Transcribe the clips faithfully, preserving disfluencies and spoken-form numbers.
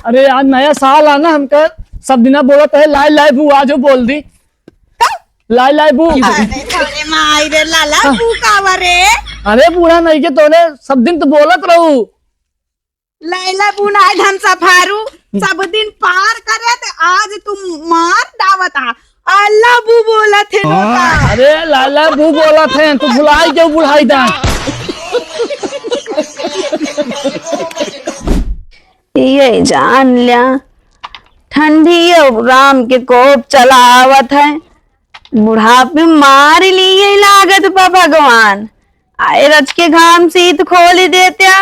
अरे यार, नया साल आना, हमका सब दिना बोलत है, "लाए, लाए बू", आजो बोल दी। का? "लाए, लाए बू।" अरे, अरे माई रे, लाला बू कावा रे? अरे बूढ़ा नहीं के तोने सब दिन तो बोलत रहू। लैला बू नाय धमसा फारू, सब दिन पार करे ते आज तू मार डावत हा। अल्ला बू बोलत है लोटा। अरे लाला बू बोलत है, तू भुलाई के बुढ़ाई दा। ये जान ल्या, ठंडी अब राम के कोप चला आवत है, बुढ़ापे मार लिए लागत बा भगवान। आए रच के घाम सीत खोल देत्या,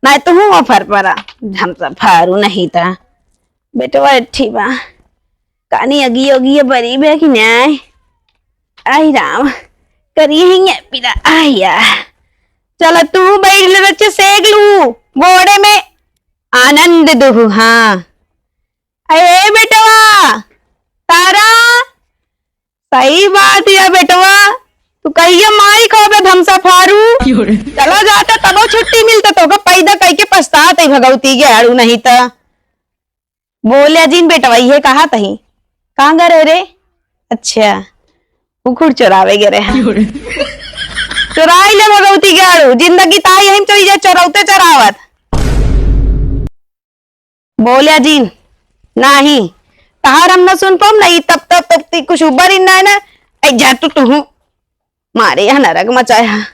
नाहीं तो हूँ फर परा, हम सब फारू नहीं था। बेटवा एठी बा, कानी अगिया उगिया बरी बे कि नाहीं? आई राम, करी है ये पीला, आया। चला तू बैठ ले बच्चे, सेक लू, गोड़े में आनंद दुहु, हाँ। अरे बेटवा, तारा, सही बात है बेटवा, तू कहिया माई खाबे धमसा फारू। क्यों रे? चला जाता तबो छुट्टी मिलता तोका, पैदा कइके पछतात है भगवती के आड़ू नहीं त। बोल्या जिन बेटवा, ये कहा तही, कहाँ गए रहे रे? अच्छा, उखुड़ चोरावे गए रहे। क्यों रे? चोराई ले भगवती के आड़ू, जिंदगी ताई यहीं चली जाए चोरौते चोरावत। बोल्या जिन, नाही, तहार हम न सुन पाम, नहीं तब, तब, तब ती कुछ उबर ही ना है ना। ऐ जा तू, तू मारे यहाँ नरक मचाया।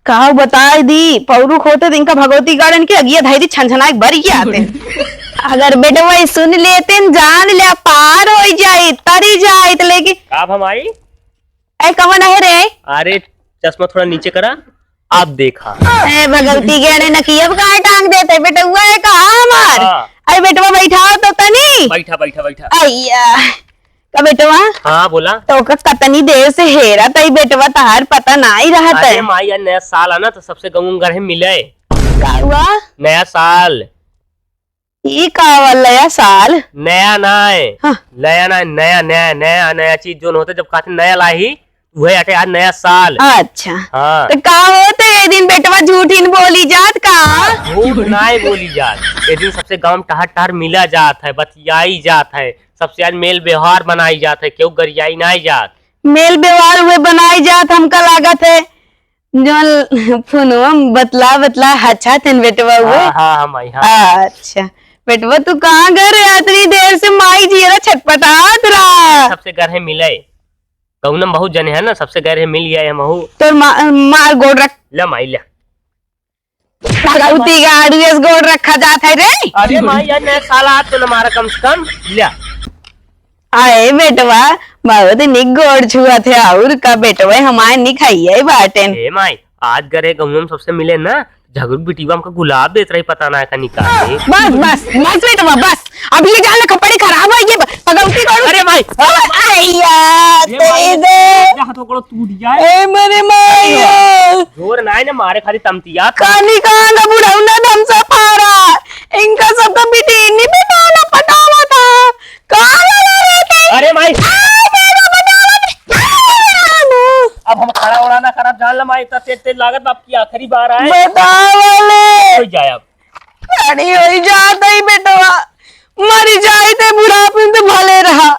काहू बताई दी, पौरुख होते त इनका भगवती गार्डन के अगिया धाई दी, छनछनाए बर के आते। अगर बेटवा ई सुन लेते न, जान ले, पार होई जाई, तरी जाई, त लेकिन का भमाई? ए, कवन है रे? अरे, चश्मा थोड़ा नीचे करा, अब देखा। ए, भगवती के अरे नकिया पे काहे टांग देते? बेटवा है का हमार? हाँ। अरे, बेटवा बैठा हो तो तनी। बैठा, बैठा, बैठा। अइया, का बेटवा? हाँ, बोला। तो का कतनी देर से हेरा तई बेटवा, तहार पता ना ही रहा अरे तई। माई, यार, नया साल आना तो सबसे गाँव घर है मिले। का हुआ? नया साल। ई का वाला नया साल? नया ना है। हाँ। नया ना है, नया, नया, नया, नया चीज जोन होते जब कहते नया लाही, वही आटे आज नया साल। अच्छा। हाँ। तो का होते ये दिन बेटवा झूठ ही न बोली जात का? झूठ ना ही बोली जात। ये दिन सबसे गाँव में टहर टहर मिला जात है, बतियाई जात है, सबसे आज मेल व्यवहार बनाई जात है, केहू गरियाई ना जात। मेल व्यवहार हुए बनाई जात, हमका लागत है जौन फोनवा में बतला बतला हछा थेन बेटवा हुए। हाँ, हाँ, हाँ, माई, हाँ। अच्छा, बेटवा तू कहाँ गए रे? अतनी देर से माई जियरा छटपटात रहा। सबसे गरहे मिले। गौनम बहुत जने हैं ना, सबसे गरहे मिल गए हम हूँ। तोर मा-, मार गोड़ रख। ले माई, ले। भगवती गाड़ी एस गोड़ रखा जात है रे। अरे माई, यार, नया साल आ तो न मारा कम से कम। ले। आए बेटवा, बहुत निक गोड़ छुआ थे, और का बेटवा, हमारे निक हइये बाटेन। ए माई, आज गरे गहुम सबसे मिले ना, झगड़ू बिटिवा हमका गुलाब देत रही, पता ना का निकाले। बस, बस, बस बेटवा, बस। अब ये जान ले खपड़ी खराब है, ये पगौती करो। अरे माई। अरे यार, ये माई, तेरे। ये हाथ पकड़ो, टूट जाए। ए मेरे माई। जोर ना है ना मारे, खाली तमतिया। कानी कहाँ का बुढ़ौना दम से पारा। इनका सबका बिटिनी पे ताला पटावा था। कहाँ लगा रहते? अरे माई। आ, मेरा बतावा था। आ, अब हम खड़ा उड़ा ना करब, जान ला माई, इतना तेज तेज लागत, बाप की आखिरी बार आए। बतावा ले। हो जाए अब। खड़ी होई जात हई बेटवा, मरी जाई ते बुढ़ापे में तो भले रहा।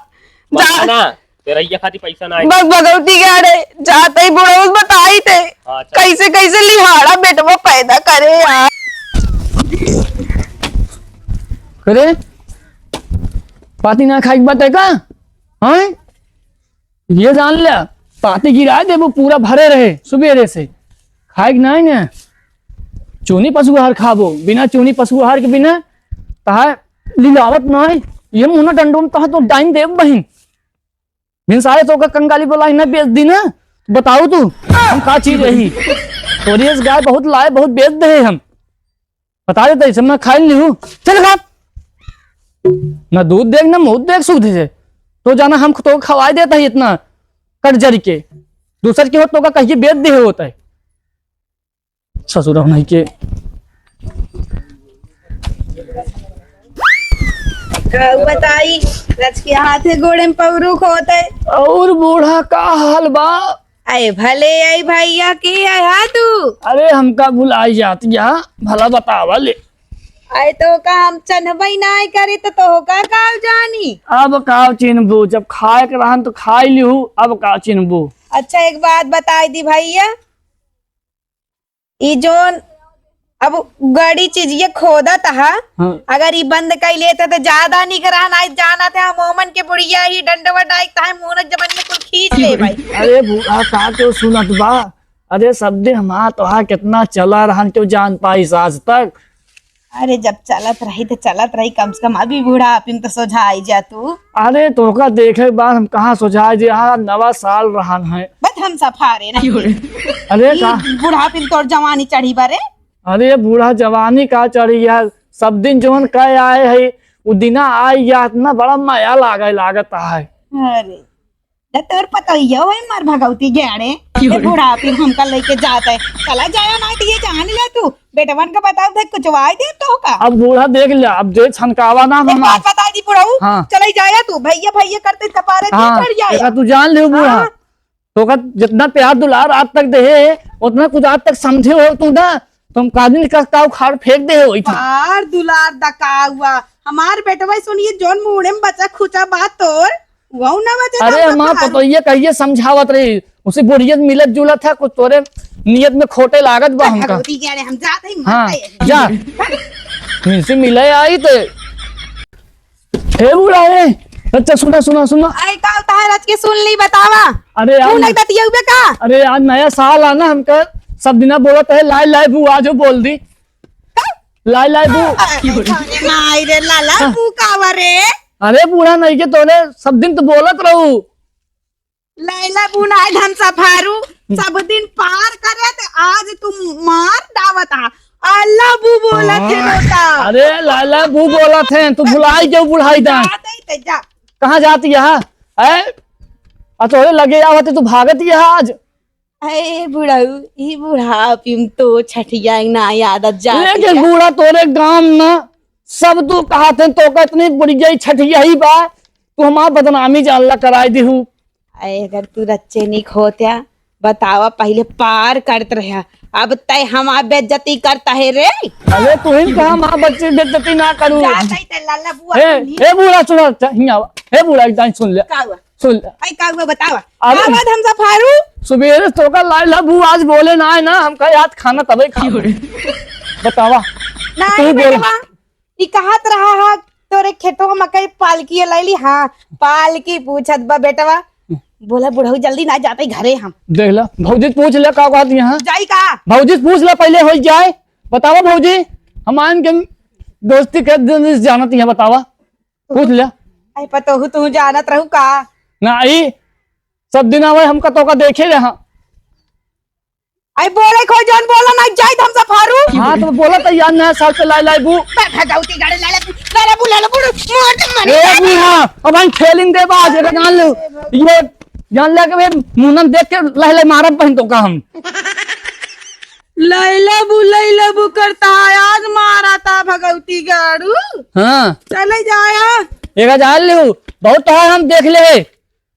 बस जा। ना, तेरा ये खातिर पैसा ना आई। बस भगवती के आड़े, जात हई बुढ़ऊ बताई ते। हाँ, चल। कैसे, कैसे लिहाड़ा बेटवा पैदा करे यार। करे, पाती ना खाई के बात है का? हाँ? ये जान ल्या, पाती गिराए देबो, पूरा भरे रहे सुबेरे से। खाए के नाई ने, चूनी पशु आहार खाबो, बिना चूनी पशु आहार के बिना तहार लिलावत नाई। ये मुन्ना डंडो में तहार तो डाइन देब बहिन। बिन सारे तो का कंगाली बोला ही ना बेच दी ना, बताओ तू, हम का चीज रही? तोरी एस गाय बहुत लाए, बहुत बेच दे हम। बता देते, इसे मैं खाई नहीं हूँ। चल खा। ना दूध देख, ना मुँह देख, सुख से। तो जाना हम तो खवाए देता है इतना कट जरी के। दूसर के हो तो का कहिए बेच दे होता है। ससुर नहीं के। का बताई, रच के हाथे गोड़े में पौरुख होत है। और बूढ़ा का हाल बा? अरे भले आई भैया, के आया तू? अरे हमका भुलाई जात या, भला बतावा ले। अरे तो का हम चन्हबई नाय करे तो, तो का काव जानी? अब काव चिन्हबू, जब खाए के रहन तो खाई लिहू, अब काव चिन्हबू? अच्छा एक बात बताई दी भैया, ई जोन अब गड़ी चीज ये खोदत हा, हाँ। अगर ई बंद कई लेते तो ज्यादा निक रहन। आज जानत है हम ओमन के बुढ़िया ही डंडवा डाइक ताहे मुहूर्त जबन में कुल खींच ले भाई। अरे बूढ़ा का क्यों सुनत बा? अरे सब दिन हमार तोहार कितना चला रहन, क्यों जान पाइस आज तक? अरे जब चलत रही तो चलत रही, कम से कम अभी बुढ़ापी में तो सोझा आई जा तू। अरे तोहका देखे के बाद हम कहाँ सोझा आई जे, हाँ नवा साल रहन है। बस हम सफारे ना। अरे ई का? बुढ़ापी में तोर जवानी चढ़ी बारे। अरे बूढ़ा जवानी का चढ़ी यार, सब दिन जवन कह आए है, उ दिना आई यार, इतना बड़ा माया लागे लागत है। अरे त तोर पतोहिया होई मार भगवती गेड़े। क्यों ए रे? बुढ़ापी में हमका लेके जात है। चला जाया ना तो ये जान ले तू। बेटवन का बताओ भाई कुछ वाई दे तो का। अब बूढ़ा देख ले, अब जे छनकावा ना एक हमार। बात बता दी बुढ़ऊ, हाँ। चले जाया तू, भैया भैया करते सपारे तू हाँ, चढ़ जाया। एका तू जान ले बूढ़ा। हाँ। तोका जितना प्यार दुलार आज तक देहे, उतना कुछ आज तक समझे हो तू ना, तो हम कादिन का काव खाड़ फेंक दे होई थी। प्यार दुलार दकावा, हमार बेटवा सुनिए जोन मुड़े में बचा खुचा बात तोर, वहू ना बचा अरे तो हमार बता। पतोहिया कहिए समझावत रही, उसे बुढ़िया से मिलत जुलत है, कुछ तोरे नियत में खोटे लागत बा हमका। भगवती के अरे हम जात ही मर हाँ, गए। जा। इनसे मिले आई तो। हे बूढ़ा, ए, अच्छा सुना, सुना, सुना। आई का उतार रच के सुन ली, बतावा। अरे तू यार, नहीं बतियउबे का? अरे यार, नया साल आना, हमका सब दिना बोलत है, "लाई, लाई बू", आजो बोल दी। का? "लाई, लाई बू।" अरे, अरे, माई रे, लाला हाँ। बू कावा रे? अरे बूढ़ा नहीं के तोरे सब दिन तो बोलत रहू। लैला बुनाई धन सफारू, सब दिन पार करे त आज तू मार डावत हा। अल्लाह बू बोलत है हाँ। बेटा। अरे लैला बू बोलत है, तू भुलाई जाऊ बुढ़ाई दा। जात ही ते जा। कहाँ जाती है? हैं? आ तोरे लगे आवत है, तू भागत ही है आज। अरे बुढ़ऊ, ई बुढ़ापी में तो छठिया ना याद आ जाती लेकिन है। बूढ़ा तोरे गांव ना सब तू कहत है, तोका इतनी बुढ़िया छठिया ही बा, तू हमार बदनामी जानला कराई दिहू। अरे अगर तू रच्चे निक होत्या, बतावा पहिले पार करत रह्या, अब तय हमार बेइज्जती करता है रे। अरे तू ही कहा हमार बच्चे बेइज्जती ना करू। जा तई ते लाला बुआ ए, सुनी। ए बूढ़ा सुना, अच्छा, हियाँ आवा। ए बूढ़ा एक दाईं सुन ले। का हुआ? सुन ले। आई का हुआ बतावा। अरे का बात हम सफारू? सुबेरे तोका लाइला बू आज बोले ना है ना, हमका याद खाना तबे खा। बतावा। ना तू बोल। बेटवा, ई कहत रहा हा, तोरे खेतवा मकई पालकी लैली, हाँ, पालकी पूछत बा बेटवा। बोला, "बुढ़ऊ, जल्दी ना जाते घरे हम।" देख ला, भौजी से पूछ ले, का कहत यहाँ? जाई का? भौजी से पूछ ले, पहिले होई जाए। बतावा भौजी, हम आन के दोस्ती के दिन से जानत यहाँ, बतावा, पूछ ले। आई पतोहू, तू जानत रहू का? ना, ई सब दिन आवे, हमका तोका देखे रहा। आई बोले खोई जौन बोला ना जाई हम सफारू। हाँ, तो बोला तो यार नया साल पे लाई लाई बू। बे भगौती गाड़ी लाई लाई बू, लाई लाई बू, लाई लाई बू, मोट मनी ए लाई। बूढ़ा, अब हम खेलिंग दे बाज, एका जान लो। ये जान ले के बे मुनन देख के लह ले मारब बहन तोका हम। लैला बू, लैला बू करता है, आज मारा था भगौती गाड़ू। हाँ। चले जाया। एका जान लो, बहुत तो है हम देख ले।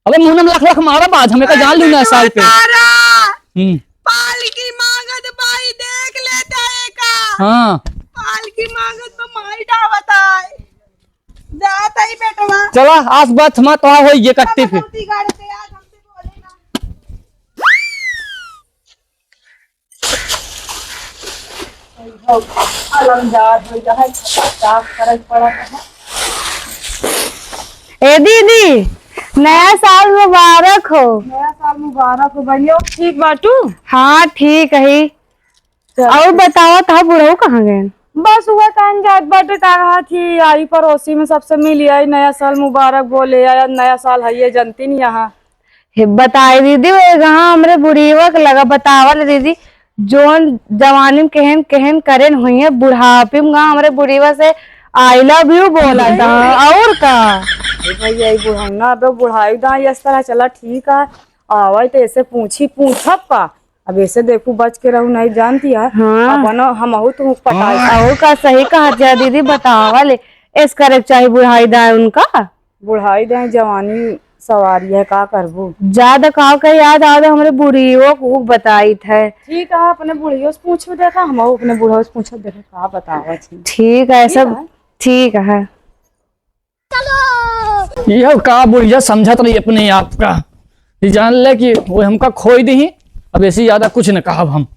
अबे मुंह में लख लख मारा बाज, हमें का जान लू ना साल पे। तारा, हम्म। पालकी मांगत बाई देख लेता है का? हाँ। पालकी मांगत में माई डावत है। जात है बेटवा। चला, आस बात हमार तोहार होई, ये कट्टी फिर। गलती गाड़ के आज हमसे बोले ना। अलम जात हो जाए, साफ करे के पड़त है। ए दीदी, नया साल मुबारक हो। नया साल मुबारक हो बहिनियो, ठीक बाटू? हाँ, ठीक है। चल। और बतावा, तहा बुढ़ऊ कहाँ गए? बस उहे कहन जात बाटे, का कहा थी, आई पड़ोसी में सबसे मिली आई, नया साल मुबारक बोले आई, नया साल है ये जनती नहीं यहाँ। हे बताए दीदी, वो गाँव हमरे बुढ़ीवा के लगा बतावल दीदी, जोन जवानी में केहन केहन करेन हुई है, बुढ़ापी में गाँव हमरे बुढ़ीवा से I love you बोला था, और का? ए भैया, ई बुढ़ौना अब बुढ़ाई दाई इस तरह चला, ठीक है, आवे तो ऐसे पूछी, पूछब का? अब ऐसे देखू, बच के रहू, नहीं जानती है। हाँ। अपन हमहू तो पटाई। और का सही कहा जा दीदी, बतावा ले, ऐस करे के चाही बुढ़ाई दाई उनका। बुढ़ाई दाई जवानी सवारी है, का करबू? ज्यादा का के याद आवे हमरे बुढ़ियो को बताइत है। ठीक है, अपने बुढ़ियो से पूछो देखा, हम अपने बुढ़ियो से पूछो देखा का बतावत है। ठीक है, ठीक सब है। ठीक है। यह का बुढ़िया समझत रही अपने आप का, ये जान ले कि वो हमका खोई दही, अब ऐसे ज्यादा कुछ न कहब हम,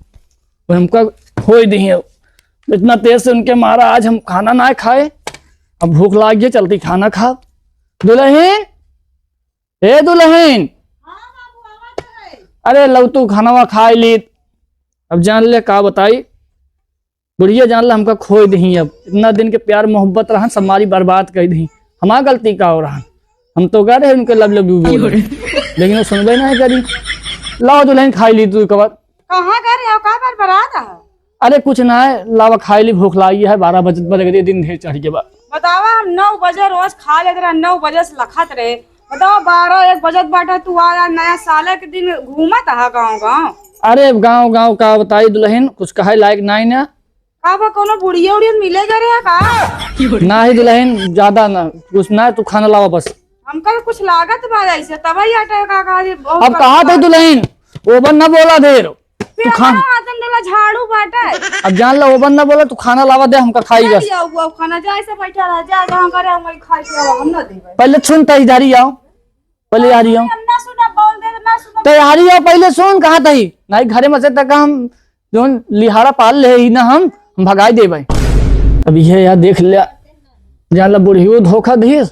वो हमका खोई दही। अब इतना तेज से उनके मारा, आज हम खाना ना खाए, अब भूख लाग गई, चलती खाना खाब। दुलहिन, ए दुलहिन, अरे लव तू खानवा खाए ली, अब जान ले का बताई। बुढ़िया जान ला हमका खोई दही, अब इतना दिन के प्यार मोहब्बत रहन सब मारी बर्बाद कर दही। हमार गलती का हो रहन, हम तो कह रहे उनके लव लव यू बोले, लेकिन वो सुनबे नहीं करी। लाओ दुलहिन खाई ली तू कबर। कहाँ कर रहे हो, का बरबरात है? अरे कुछ ना है, लावा खाई ली, भूख लागी है, बारह बजे बज गई, दिन ढेर चढ़ के बा। बतावा, हम नौ बजे रोज खा लेत रहे, नौ बजे से लखत रहे। बतावा, बारह एक बजत बाटे, तू आ नया साल के दिन घूमत है गाँव गाँव। अरे गाँव गाँव का बताई दुलहिन, कुछ कहे लायक नाई ना। का बा, कोनो बुढ़िया उढ़िया मिले गए रहे का? ना ही दुलहिन, ज्यादा ना, कुछ ना, तू खाना लावा बस। हमका तो कुछ लागत बा ऐसे, तब ही अटे का, का, ये बहुत अब कहा थे दुलहिन, ओवन ना बोला ढेर। फिर तू खा- हमारा हाथन देला झाड़ू बाटे। अब जान ला, ओवन ना बोला, तू खाना लावा दे, हमका खाई बस। लिया हुआ खाना, जा ऐसे बैठा रह, जा, जहाँ करे, हम वही खाई के आवा, हम ना देबे। पहले सुन, तैयारी आओ, पहले आ रही आओ। हम ना सुना, बोल दे, ना सुना। तैयारी आओ, पहले सुन, कहाँ तही? नहीं, घरे में से तक हम जोन लिहारा पाल ले ही ना हम, हम भगाई देबे। अब ये यार देख ले, जान ला बुढ़ियो धोखा दिस।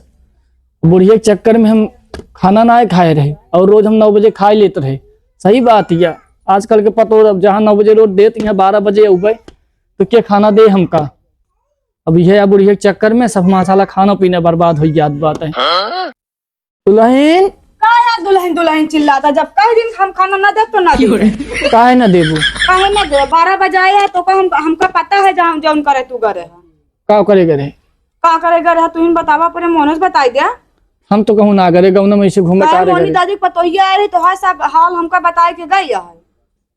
बुढ़िया के चक्कर में हम खाना ना खाए रहे और रोज हम नौ बजे खाए लेत रहे। सही बात या, आजकल के पतोह अब जहाँ नौ बजे रोज देत, यहाँ बारह बजे अउबे, तो के खाना दे हमका? अब ये या बुढ़िया के चक्कर में सब हमार साला खाना पीना बर्बाद हो जात बाटे। दुलहिन। का है दुलहिन, दुलहिन चिल्लाता? जब कह दिन हम खाना ना देब तो ना देब। काहे ना देबू? काहे ना देब? बारह बजे आया है तो का हम, हमका पता है जहाँ जौन करे तू करे है। का करे करे? का करे करे है तू ही बतावा, अपने मोनस बताई दे। हम तो कहूँ ना करे, गौना में इसे घूमे काहे का रे मोनी करे? दादी पतोहिया आ रही तो है सब हाल हमका बताए के गई है।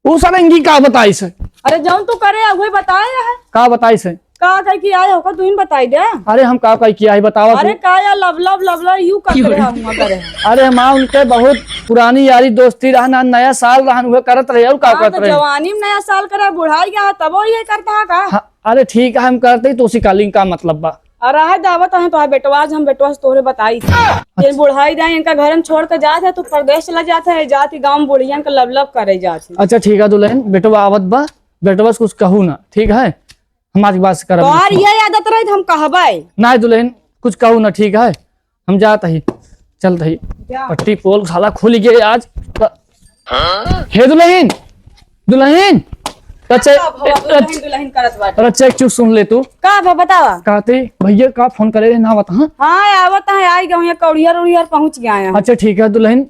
ऊ सरंगी का बताइस है? अरे जौन तू करे है, वही बताए है। का बताइस है? का कह के आए हो, का तू ही बताई दे। अरे हम का कह के आए, बतावा अरे तू। का या लब लब लब लब यू का करे हम करे। अरे हम उनके बहुत पुरानी यारी दोस्ती रहन, नया साल रहन, उहे करत रहे, और का हाँ, करत तो रहे? जवानी में नया साल करे, बुढ़ाई गया है, तबो ये करता है का? हाँ, अरे ठीक है, हम करते ही तो उसी कालीन का मतलब बा। और रहे दावत है तो बेटवा, आज हम बेटवा से तोहरे बताई थी। ये बुढ़ाई जाए, इनका घर में छोड़ के जात है, तू परदेस चला जात है, जात ही गाँव में बुढ़ियन के लब लब करे जात है। अच्छा ठीक है दुलहिन, बेटवा आवत बा, बेटवा से कुछ कहू ना, ठीक है? हमारी बात से करब तोहार मत। ये आदत रही तो हम कहबे। ना दुलहिन, कुछ कहू ना, ठीक है? हम जात ही, चलत ही। जा। पट्टी पोल साला खुल गए आज। हे दुलहिन, दुलहिन, रचे-, का भवा, दुलहिन, रच-, दुलहिन करत बाटे। रचे एक चीज सुन ले तू। का भवा, बतावा। कहते भैया का फोन करे रहे ना बता, हाँ? हाँ, आवत है, आई गए हैं, कौड़ियर उड़ियर पहुँच गए हैं। अच्छा, ठीक है दुलहिन,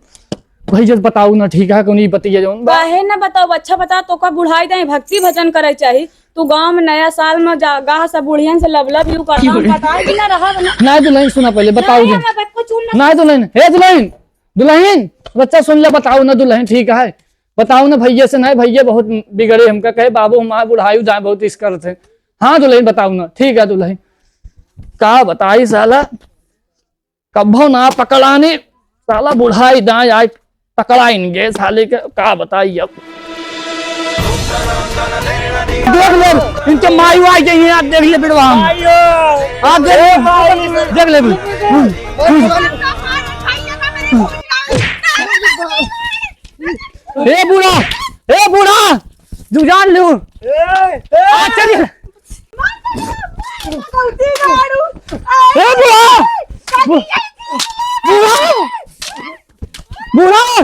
भैया बताऊ ना, ठीक है, कौन ई बतिया जौन बा? काहे ना बताऊ, अच्छा बता, तो का बुढ़ाई दे भक्ति भजन करे चाही, तू गाँव में नया साल में जा, गाह सब बुढ़ियन से लब लब यू करता, हम बताए बिना रहब ना। ना दुलहिन, सुना पहले, बताऊ ना, दे। ना, कुछ ना। ना दुलहिन, हे दुलहिन, दुलहिन, बच्चा सुन ले, बताऊ ना दुलहिन, ठीक है? बताऊ ना भैया से, नहीं भैया बहुत बिगड़े, हमका कहे बाबू हमार बुढ़ायु जाए बहुत इस करत है। हाँ दुलहिन, बताऊ ना, ठीक है दुलहिन। का बताई साला, कभो ना पकड़ानी, साला बुढ़ाई दाएं आए पकड़ाइन गे साले के, का बताई अब। देख ले, इनके माई वाई के यहाँ देख ले बिड़वा हम। आज देख ले, देख ले। ए बूढ़ा, ए बूढ़ा, जुगाड़ लू। आ, चल। ए बूढ़ा, बू-, बूढ़ा, बूढ़ा,